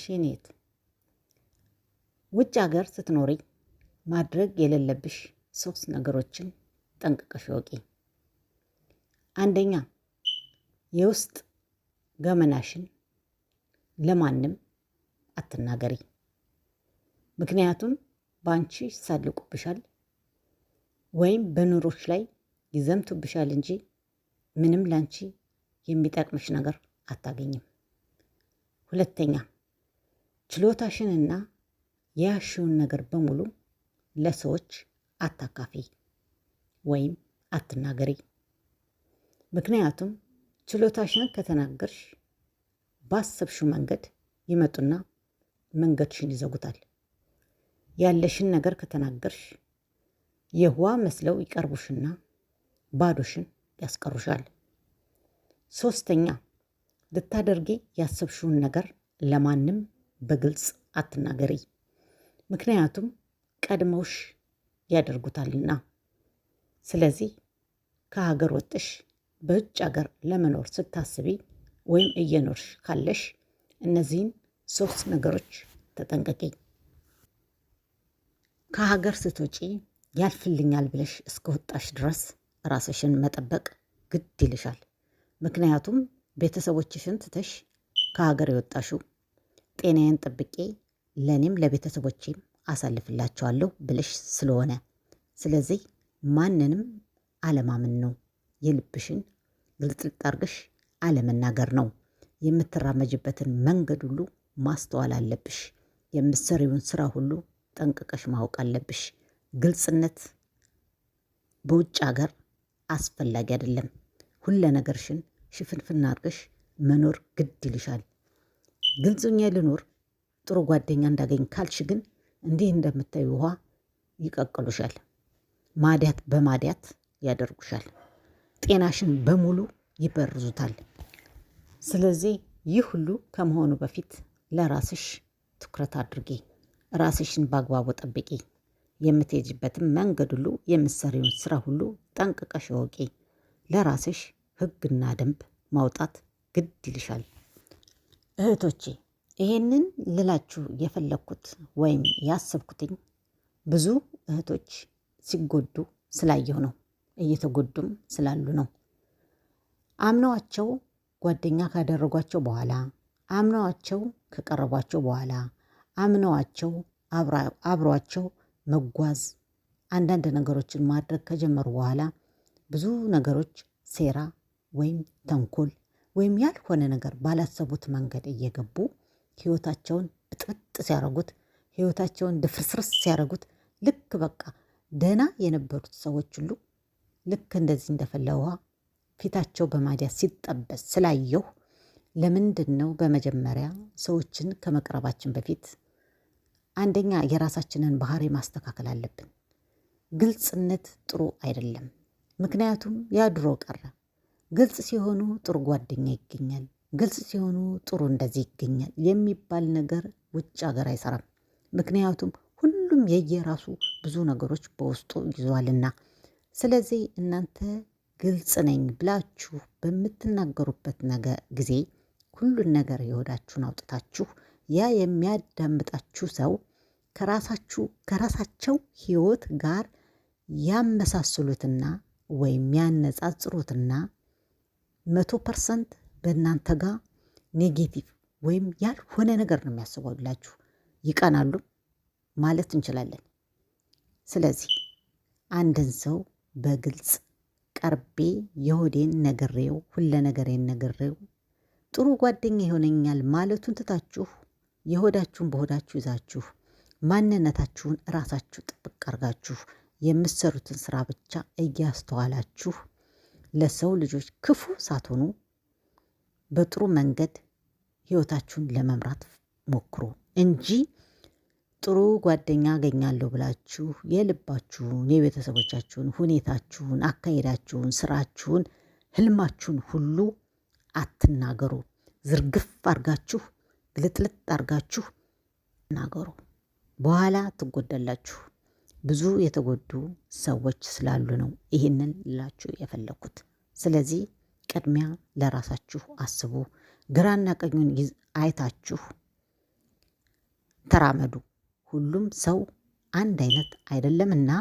የኔ እህት፣ ውጭ ሀገር ስትኖሪ ማድረግ የሌለብሽ ሶስት ነገሮችን ጠንቅቀሽ እወቂ። አንደኛ፣ የውስጥ ገመናሽን ለማንም አትናገሪ። ምክንያቱም በአንቺ ይሳለቁብሻል ወይም በኑሮሽ ላይ ይዘምቱብሻል እንጂ ምንም ላንቺ የሚጠቅምሽ ነገር አታገኝም። ሁለተኛ፣ ችሎታሽንና የያዝሽውን ነገር በሙሉ ለሰዎች አታካፊ ወይም አትናገሪ። ምክንያቱም ችሎታሽን ከተናገርሽ ባሰብሽው መንገድ ይመጡና መንገድሽን ይዘጉታል። ያለሽን ነገር ከተናገርሽ የዋህ መስለው ይቀርቡሽና ባዶሽን ያስቀሩሻል። ሶስተኛ፣ ልታደርጊ ያሰብሽውን ነገር ለማንም በግልጽ አትናገሪ። ምክንያቱም ቀድመውሽ ያደርጉታልና። ስለዚህ ከሀገር ወጥሽ በውጭ ሀገር ለመኖር ስታስቢ ወይም እየኖርሽ ካለሽ እነዚህን ሶስት ነገሮች ተጠንቀቂ። ከሀገር ስትወጪ ያልፍልኛል ብለሽ እስከወጣሽ ድረስ ራስሽን መጠበቅ ግድ ይልሻል። ምክንያቱም ቤተሰቦችሽን ትተሽ ከሀገር የወጣሽው ጤናዬን ጠብቄ ለእኔም ለቤተሰቦቼም አሳልፍላቸዋለሁ ብለሽ ስለሆነ፣ ስለዚህ ማንንም አለማመን ነው። የልብሽን ግልጥልጥ አርገሽ አለመናገር ነው። የምትራመጅበትን መንገድ ሁሉ ማስተዋል አለብሽ። የምትሰሪውን ስራ ሁሉ ጠንቅቀሽ ማወቅ አለብሽ። ግልጽነት በውጭ ሀገር አስፈላጊ አይደለም። ሁለ ነገርሽን ሽፍንፍና አድርገሽ መኖር ግድ ይልሻል። ግልጽኛ ልኖር ጥሩ ጓደኛ እንዳገኝ ካልሽ ግን እንዲህ እንደምታዩ ውሃ ይቀቅሉሻል። ማዲያት በማዲያት ያደርጉሻል። ጤናሽን በሙሉ ይበርዙታል። ስለዚህ ይህ ሁሉ ከመሆኑ በፊት ለራስሽ ትኩረት አድርጊ። ራስሽን በአግባቡ ጠብቂ። የምትሄጂበትን መንገድ ሁሉ፣ የምትሰሪውን ስራ ሁሉ ጠንቅቀሽ እወቂ። ለራስሽ ሕግና ደንብ ማውጣት ግድ ይልሻል። እህቶቼ፣ ይሄንን ልላችሁ የፈለግኩት ወይም ያሰብኩትኝ ብዙ እህቶች ሲጎዱ ስላየሁ ነው። እየተጎዱም ስላሉ ነው። አምነዋቸው ጓደኛ ካደረጓቸው በኋላ፣ አምነዋቸው ከቀረቧቸው በኋላ፣ አምነዋቸው አብሯቸው መጓዝ፣ አንዳንድ ነገሮችን ማድረግ ከጀመሩ በኋላ ብዙ ነገሮች ሴራ ወይም ተንኮል ወይም ያልሆነ ነገር ባላሰቡት መንገድ እየገቡ ህይወታቸውን ብጥብጥ ሲያደርጉት፣ ህይወታቸውን ድፍርስርስ ሲያደርጉት፣ ልክ በቃ ደህና የነበሩት ሰዎች ሁሉ ልክ እንደዚህ እንደፈላ ውሃ ፊታቸው በማዲያት ሲጠበስ ስላየሁ፣ ለምንድን ነው በመጀመሪያ ሰዎችን ከመቅረባችን በፊት አንደኛ የራሳችንን ባህሪ ማስተካከል አለብን። ግልጽነት ጥሩ አይደለም። ምክንያቱም ያ ድሮ ቀረ። ግልጽ ሲሆኑ ጥሩ ጓደኛ ይገኛል፣ ግልጽ ሲሆኑ ጥሩ እንደዚህ ይገኛል የሚባል ነገር ውጭ ሀገር አይሰራም። ምክንያቱም ሁሉም የየራሱ ብዙ ነገሮች በውስጡ ይዟልና። ስለዚህ እናንተ ግልጽ ነኝ ብላችሁ በምትናገሩበት ጊዜ ሁሉን ነገር የሆዳችሁን አውጥታችሁ ያ የሚያዳምጣችሁ ሰው ከራሳችሁ ከራሳቸው ህይወት ጋር ያመሳስሉትና ወይም ያነጻጽሩትና 100% በእናንተ ጋር negative ወይም ያልሆነ ነገር ነው የሚያስቡላችሁ። ይቀናሉ ማለት እንችላለን። ስለዚህ አንድን ሰው በግልጽ ቀርቤ የሆዴን ነግሬው፣ ሁለ ነገሬን ነግሬው ጥሩ ጓደኛ ይሆነኛል ማለቱን ትታችሁ፣ የሆዳችሁን በሆዳችሁ ይዛችሁ፣ ማንነታችሁን እራሳችሁ ጥብቅ አርጋችሁ፣ የምትሰሩትን ስራ ብቻ እያስተዋላችሁ፣ ለሰው ልጆች ክፉ ሳትሆኑ በጥሩ መንገድ ህይወታችሁን ለመምራት ሞክሩ እንጂ ጥሩ ጓደኛ አገኛለሁ ብላችሁ የልባችሁን፣ የቤተሰቦቻችሁን፣ ሁኔታችሁን፣ አካሄዳችሁን፣ ስራችሁን፣ ህልማችሁን ሁሉ አትናገሩ። ዝርግፍ አርጋችሁ፣ ግልጥልጥ አርጋችሁ ናገሩ። በኋላ ትጎዳላችሁ። ብዙ የተጎዱ ሰዎች ስላሉ ነው ይህንን ልላችሁ የፈለግኩት። ስለዚህ ቅድሚያ ለራሳችሁ አስቡ። ግራና ቀኙን አይታችሁ ተራመዱ። ሁሉም ሰው አንድ አይነት አይደለምና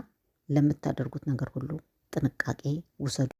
ለምታደርጉት ነገር ሁሉ ጥንቃቄ ውሰዱ።